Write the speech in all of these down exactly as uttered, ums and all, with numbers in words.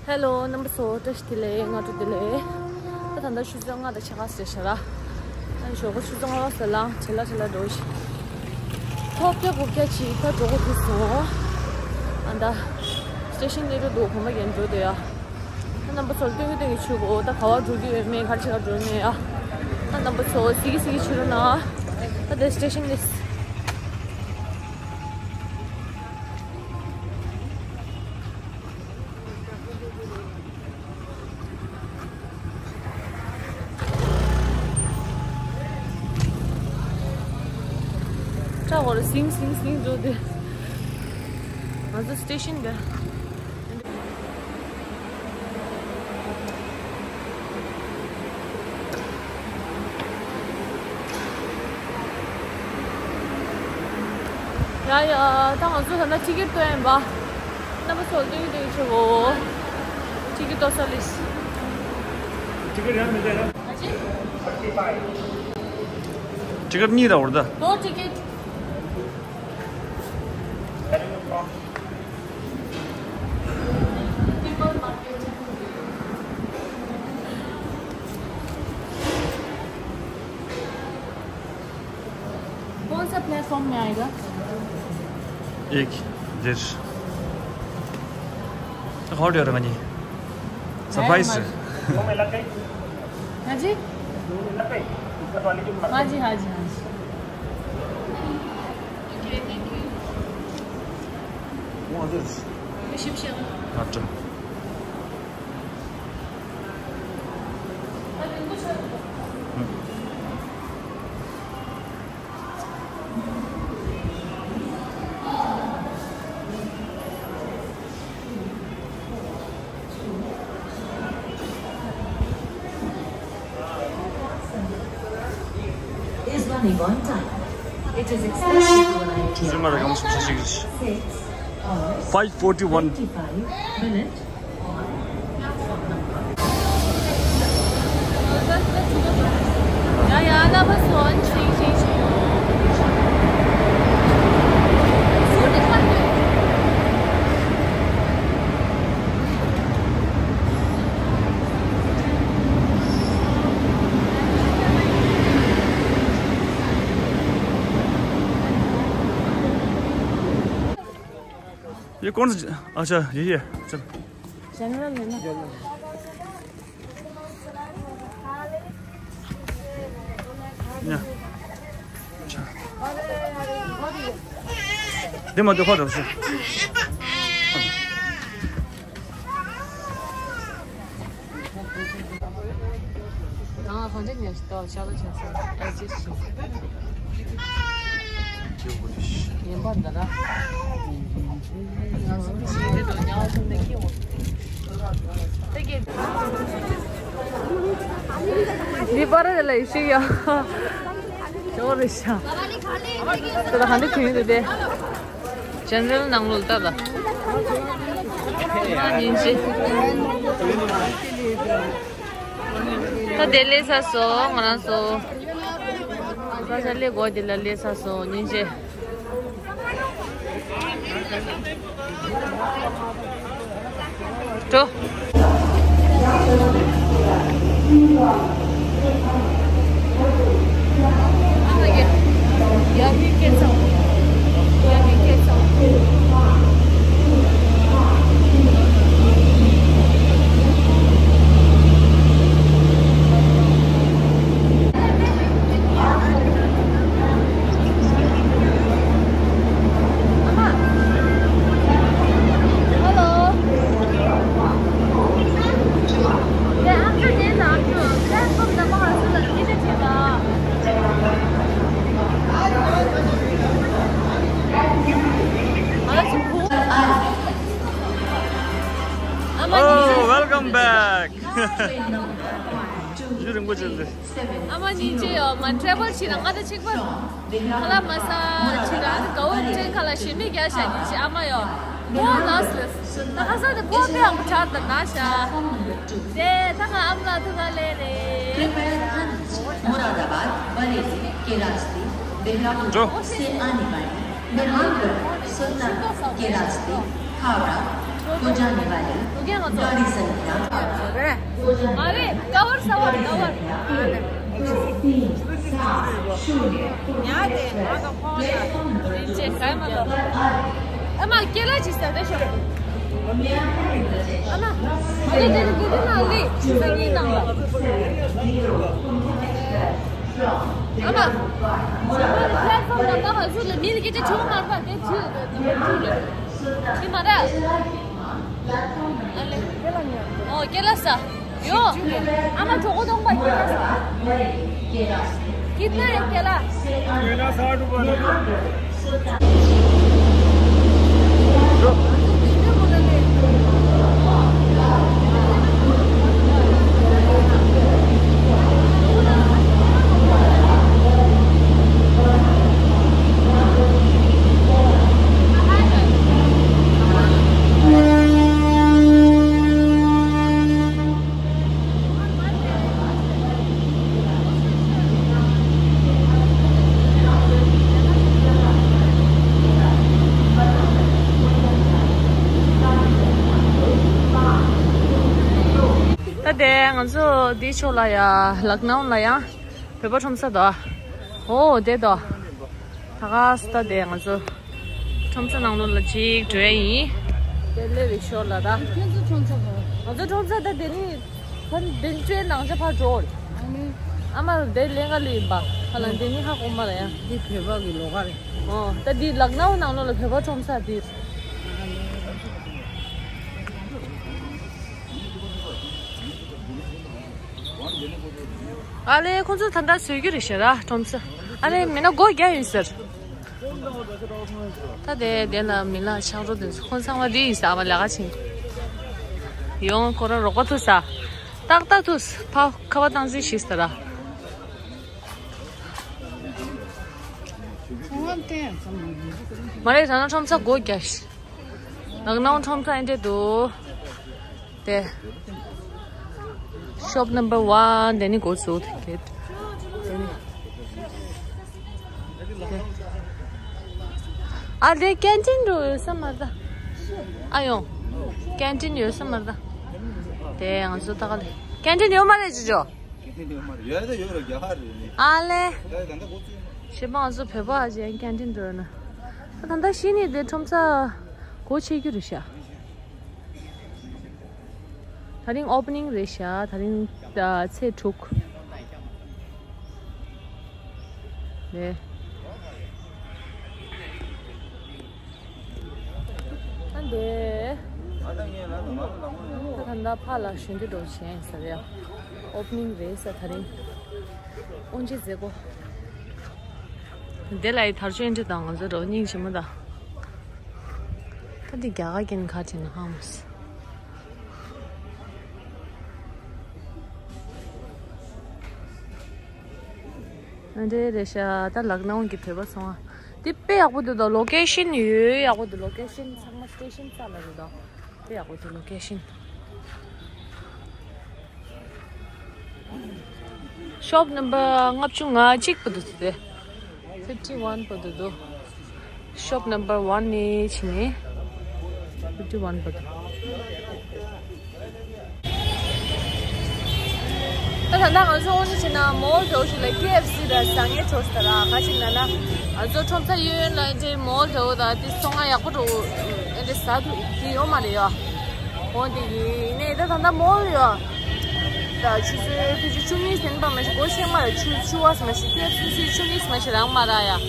ཧེ་ལོ། རྣམ་པ་ཚོ་བཀྲ་ཤིས་བདེ་ལེགས། སྔ་དྲོ་བདེ་ལེགས། ད་ད་ལྟ་ཆུ་ཚོད་ལྔ་དང་ཕྱེད་ཀ་ཙམ་ཆགས་ར། ཨ་ནི་ཞོགས་པ་ཆུ་ཚོད་ལྔ་པ་ཙམ་ལངས། བྲེལ་ལ་བྲེལ་ལ་འགྲོ་ཞིག་ཐོག་བརྒྱ་དགུ་བརྒྱ་ཅིག་ད་འགྲོ་དགོས་ཐུག་སོང་། ཨ་ད་སི་ཊེ་ཤན་སླེབས་འགྲོ་འདུག་གོམ་པ་རྒྱག་འགྲོ་འདོད་ཡ། ད་རྣམ་པ་ཚོར་སྟོན་གི་སྟོན་གི་ཆུ་གོ། ད་ག་བ་འགྲོ་རྒྱུ་ཡོད་མེད་ག་རེ་བྱེད་ག་འགྲོ་མེད་ཡ། ད་རྣམ་པ་ཚོ་གཟིགས་གི་གཟིགས་གི་ཆུ་རུ་ན། ད་དེ་སི་ཊེ་ཤན་ནི། ཁྲ་འོར་ཟིང་ཟིང་ཟིང་འགྲོ་དེ། ང་ཚོ་སི་ཊེ་ཤན་འདི། ཡ་ཡ། ད་ང་ཚོ་ད་ལྟ་ཊི་ཀེ་ཊི་བཏོན་ཡིན་པ། རྣམ་པ་ཚོ་སྟོན་གི་སྟོན་གི་ཆུ་གོ། ཊི་ཀེ་ཊི་བཏོན་ས་ལེ། ཊི་ཀེ་ཊི་རང་མི་འདྲ་ཡ། ཊི་ཀེ་ཊི་གཉིས་ར་འོར་ད། ནོ་ཊི་ཀེ་ཊི། कौन सा प्लेटफॉर्म में आएगा? एक, डेढ़। हॉट यार गंजी। सरप्राइज। हाँ जी। हाँ जी, हाँ जी, हाँ जी। अच्छा। Is running on time. It is expected to arrive here at six hours, five forty-one minutes. ये कौन सा? अच्छा, यही है। चल। जनरल है ना? ཡ། ཆ། འདི་མ་འདི་ཧོ་ར་སི། ང་གང་འདྲ་ཉལ་ཞིག་ཏོ་ཤ་ལ་ཆ་སོང་། ཨ་ཅེ་ཞིག་ཡིན་པར་འདི་ལ། ང་ཚོ་ཞིག་འདི་དང་ཉལ་སོང་འདི་ཁྱེད་འོང་། འདི་པར་རེ་ལ་ཤི་ཡ། ཅོ་རེ་ཤ། ད་ལྟ་ག་འདྲ་བྱུང་ཡོད་དེ། ཅན་རལ་ནང་ལོགས་ལྟ་ད། ཉིན་ཅི། ད་དེ་ལས་ས་སོ་ང་རང་སོ། ས་ཆ་ལས་གོ་དེ་ལ་ལས་ས་སོ་ཉིན་ཅི། འགྲོ། Oh, welcome back. ཨ་མ་ཉིན་བྱེད་ཡོད་མ་ཊེ་རེ་བལ་བྱེད་ན་ང་ད་ཆིག་པ། ཁ་ལག་མ་ཟ་བྱེད་ན་ཨ་ནི་དགའ་བོ་ཀྲེན་ཁ་ལག་ཞེ་མེད་རྒྱག་ཤག་ཉིན་བྱེད་ཨ་མ་ཡོད། ཀོ་ན་སི་ལེ་སི། ད་ཁ་ས་དེ་ཀོ་པེ་ཨང་གི་ཆར་དང་ན་ཤག་དེ་ད་ང་ཨ་མ་ལགས་ཐུག་ག་ལེ་རེད། मुरादाबाद, बरेली, केलास्ती, बेहरापुर से आने वाली विमान दुर्घटना के रास्ते हावड़ा को जाने वाली गाड़ी संख्या को जाने वाली गाड़ी संख्या एक तीन सात शून्य प्लेटफॉर्म नंबर दो पर आ रही है। ཨ་མ། ཨ་ལེ་དེ་ནི་དགེ་འདུན་ནང་ལེ་ཤི་ས་ངའི་ནང་ལ། ཨ་མ། ང་ཚོ་ལ་མི་ལ་སྐད་ཆ་བྱུང་མ་རེད་པ། དེ་ཅི་ཡོད་དེ་མ་བྱུང་ལེ། ཤི་མ་རེད། ཨ་ལེ། ཨོ་སྐྱེ་ལ་ས། ཡོ། ཨ་མ་གྲོགས་པོ་སྟོང་པ་སྐྱེ་ལ་ས། ཁྱི་ད་ཡ་སྐྱེ་ལ། ཁྱི་ན་ས་འགྲོ་པ་ན། ད་དེ་ང་ཚོ་འདི་ཕྱོགས་ལ་ཡ་ལག་ནའུ་ལ་ཡ་བོད་པ་ཁྲོམ་ས་དོ། ཨོ་དེ་དོ། ད་ག་ས་ད་དེ་ང་ཚོ་ཁྲོམ་ས་ནང་ལོགས་ལ་ཅིག་འགྲོ་ཡ་ཡིན། དེ་ལས་རིག་ཤོར་ལ་ད། ཁྱོད་ཚོ་ཁྲོམ་ས་ག། ང་ཚོ་ཁྲོམ་ས་ད་དེ་ནི་ཁ་བདུན་ཅུའི་ནང་ཆ་ཕར་འགྲོ། ཨ་ནི། ཨ་མ་དེ་ལེན་ག་ལི་ཡིན་པ། ཁ་ལ་དེ་ནི་ཧ་གོ་མ་ར་ཡ། འདི་བོད་པ་གི་ལོགས་ཀ་རེད། ཨོ་ད་འདི་ལག་ནའུ་ནང་ལོགས་ལ་བོད་པ་ཁྲོམ་ས་འདི། ཨ་ལེ་ཁོང་ཚོ་ད་ལྟ་བཟོ་རྒྱུ་རེད་ཤག་ར་ཁྲོམ་ས། ཨ་ལེ་མིན་ན་སྒོ་རྒྱག་ཡིན་ཟེར། ད་དེ་དེ་ལ་མི་ལ་ཆགས་འགྲོ་དེ་ཁོང་ཚང་མ་རི་ཡིན་ཟེར། ཨ་མ་ལས་ཀ་ཕྱིན། ཡོང་ཁོ་ར་རོགས་པ་ཐུག་ས། ཏག་ཏག་ཐུག་ས་ཕ་ཁ་བ་བཏང་ཟིག་ཤིག་ཟེར་ར། མ་རེད་ད་ན་ཁྲོམ་ས་སྒོ་རྒྱག་ཤག་ལག་ནའུ་ཁྲོམ་ས་ཨེ་འདྲས་འདུག་དེ། Shop number one དེ་ནི་སྒོ་ཚུགས་དེ། དེ་ནི། དེ། ཨ་དེ་ཀན་ཊིན་འགྲོ་ཡོད་ས་མ་རེད་ད། ཨ་ཡོང་། ཀན་ཊིན་ཡོད་ས་མ་རེད་ད། དེ་ང་ཚོ་ད་ག་ལེ། ཀན་ཊིན་ཡོད་མ་རེད་ཅོ་ཅོ། ཡོད་ད་ཡོད་ར་རྒྱ་གར་རེད་ནི། ཨ་ལེ། ད་ད་ད་གོ་ཚུགས། ཞེས་པ་ང་ཚོ་བོད་པ་ཨ་ཅེ་ཀན་ཊིན་འགྲོ་ཡོད་ན། ད་ད་ད་ཤི་ནི་དེ་ཁྲོམ་ས་སྒོ་ཕྱེ་རྒྱུ་རེད་ཤག་དེ་རིང་ཨོ་པ་ནིང་རེད་ཤག་དེ་རིང་ཚེས་དྲུག་རེད། ཨ་འདྲས། ད་ད་ལྟ་ཕ་ལ་ཞོན་དུ་འགྲོ་བྱས་ཟེར་ཡ། ཨོ་པ་ནིང་རེད་ཟེར་དེ་རིང་། དབུ་འབྱེད་མཛད་སྒོ། དེ་ལ་ཡི་དར་ལྕོག་འདྲ་དང་ང་ཚོ་རོ་སྙིང་རྗེ་མོ་དང་། ད་འདི་རྒྱ་གར་གྱི་ཁ་ཆེ་ན་ཧང་མོ་སི། ཨ་འདྲས་རེད་ཤག་ད་ལག་ནའུ་གི་བོད་པ་སོང་ཨ། འདི་དཔེ་ཡག་པོ་འདུག་ད། ལོ་ཀེ་ཤན་ཡོད་ཡག་པོ་འདུག་ལོ་ཀེ་ཤན་ཚང་མ་སི་ཊེ་ཤན་རྩ་ལ་རེད་ད། དཔེ་ཡག་པོ་འདུག་ལོ་ཀེ་ཤན། ཤོབ་ནམ་བར་ལྔ་བཅུ་ང་གཅིག་པོ་འདུག་ཟེར་ཏེ། ཕིབ་ཊི་ཝན་པོ་འདུག་འདུག་ཤོབ་ནམ་བར་ཝན་ནས་ཕྱིན་ནས། ཕིབ་ཊི་ཝན་པོ་འདུག་ད་ད་ལྟ་ང་ཚོ་འོ་ན་ཕྱིན་ན་མོལ་འགྲོ་ཞིག་ལ་ཀེ་ཨེཕ་སི་དང་ཟ་ངེ་འགྲོ་ས་ར་ཁ་ཅིག་ན་ན། ང་ཚོ་ཁྲོམ་ས་གཡས་གཡོན་ལ་འདྲའི་མོལ་འགྲོ་དང་དེ་སོང་ང་ཡག་པོ་འགྲོ་འདྲའི་ཟ་འདུག་དེ་ཡོད་མ་རེད་ཡ། འོ་དེ་ཡིན་ནས་ད་ད་ལྟ་མོལ་ཡོད། ད་ཆུ་ཚོད་ཕལ་ཆེར་བཅུ་གཉིས་ཟིན་པ་མ་གཞི་སྒོ་ཕྱེ་མ་རེད། ཆུ་ཆུ་བ་ཟེར་མ་གཞི་ཀེ་ཨེཕ་སི་ཆུ་ཚོད་བཅུ་གཉིས་མ་གཞི་རང་མ་རག་ཡ།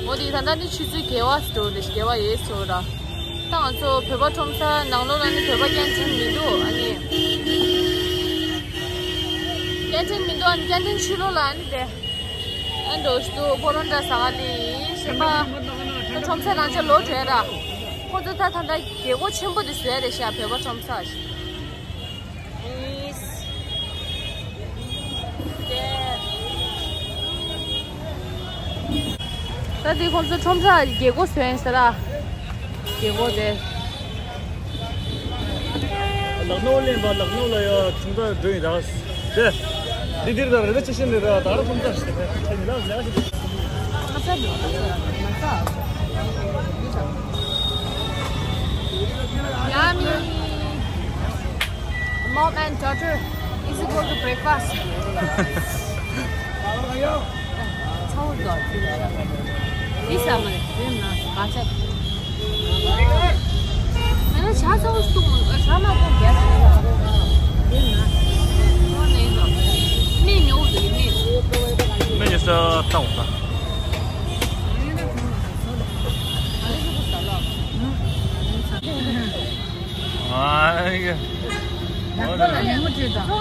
འོ་དེ་ད་ལྟ་ནི་ཆུ་ཚོད་བརྒྱད་པ་ཟེར་འགྲོ་རེད། བརྒྱད་པ་ཡས་ཟེར་ར། ད་ང་ཚོ་བོད་པ་ཁྲོམ་ས་ནང་ལོགས་ལ་ནི་བོད་པ་ཀན་ཊིན་མི་འདུག་ཨ་ནི། ཀན་ཊིན་མི་འདུག་ཨ་ནི་ཀན་ཊིན་ཕྱི་ལོགས་ལ་ཨ་ནི་དེ། ཨ་འགྲོ་ཞིག་འདུག་པོ་རོ་ཊ་ཟ་ག་ལི་ཞེས་པ། ཁྲོམ་ས་རང་ཆ་ལོ་དྲན་ར། ཁོ་ཚོ་ད་ད་ལྟ་རྒྱལ་སྒོ་ཆེན་པོ་དེ་བཟོས་རེད་ཤག་བོད་པ་ཁྲོམ་ས་ཞིག་ད་དེ་ཁོང་ཚོ་ཁྲོམ་ས་རྒྱལ་སྒོ་བཟོས་ཡིན་ཟེར་ར། རྒྱལ་སྒོ་དེ། ལག་ནོར་ལེན་པ་ལག་ནོར་ལ་ཡ་ཁྲོམ་ས་འགྲོ་ཡིན་ད། དེ་འདི་འདིར་ད་རེ་རེ་ཅི་ཤེས་ནི་ར་ད་ར་ཁྲོམ་ས་ཞིག་དེ་ནི་ལ་ལ་ཞིག Mom and daughter is going to breakfast. ཚ་བོ་དགའ། འདི་ཟ་མ་རེད། དེ་ན་ག་ཆ། ཨ་ན་ཇ་ཚ་བོ་ཞིག་བཏུང་། ཨ། ཇ་མ་བཏུང་རྒྱ་ཟེར་ལ། དེ་ན་ཁོ་ནས་ལ་མི་ཉོ་འདུག་མི། མི་ཉོ་ས་ལྟ་འོང་ད། ཨ་ཡ། ཨ་ན་ལ་ཉིན་མོ་བྱེད་དང་།